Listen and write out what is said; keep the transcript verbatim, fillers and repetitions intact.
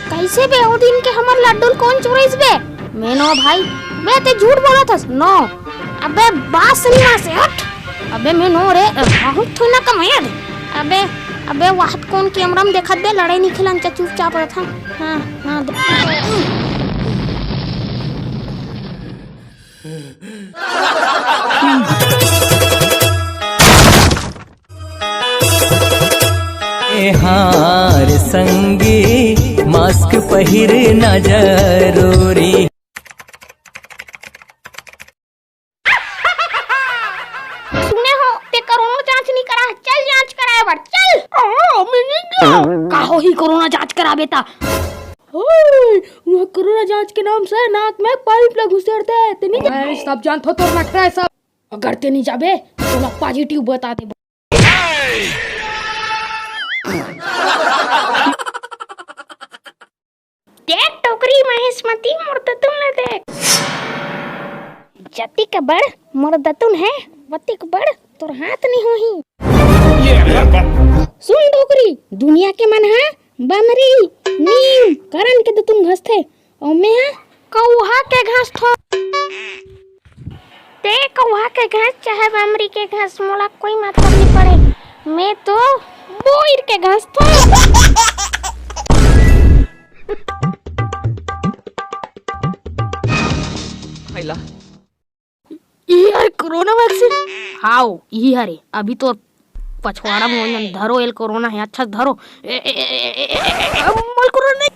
कइसे बे, ओ दिन के हमर लड्डू ल कोन चुरइस बे? मैं नो भाई। बे, ते झूठ बोलत हस। नो। अबे, बात सुनी वहाँ से, हट। अबे, मैं नो रे, अ, बहुत थोड़ी ना कमाया दे। अबे, अबे, वहाँ कोन कैमरा में देखत बे, लड़ाई नहीं खिलान, चुपचाप रहत हन। हाँ, हाँ, दे। एहार संगी मास्क पहिरना जरूरी। सुने हो, ते कोरोना जांच नहीं करा, चल जांच कराए बर, चल। आ, मैं नहीं गया। का होही कोरोना जांच कराबे ता? ओए, वहाँ कोरोना जांच के नाम से नाक में पाइप ला घुसेड़ते, ते नहीं जा- मैं सब जानथो तोर नखरा है सब। अगर ते नहीं जाबे, तो तोला पॉजिटिव बता देबो। देख टोकरी महेशमती, मोर दतुन ला देख। जतिक बड़ मोर दतुन है, वतिक बड़ तोर हाथ नहीं होही। सुन डोकरी, दुनिया के मन हा बमरी, नीम, करन के दतुन घसथे, अउ मैं हा कौहा के घसथों। ते कौहा के घस चाहे बमरी के घस, मोला कोई मतलब नहीं पड़े। मैं तो बोइर के घसथों। खैला। ई हर कोरोना वैक्सीन? हाओ, ई हरे। अभी तो पछवाड़ा में वजन धरो, एल कोरोना है। अच्छा धरो। ए, ए, ए, ए, ए, ए, ए, मोल कोरोना नहीं।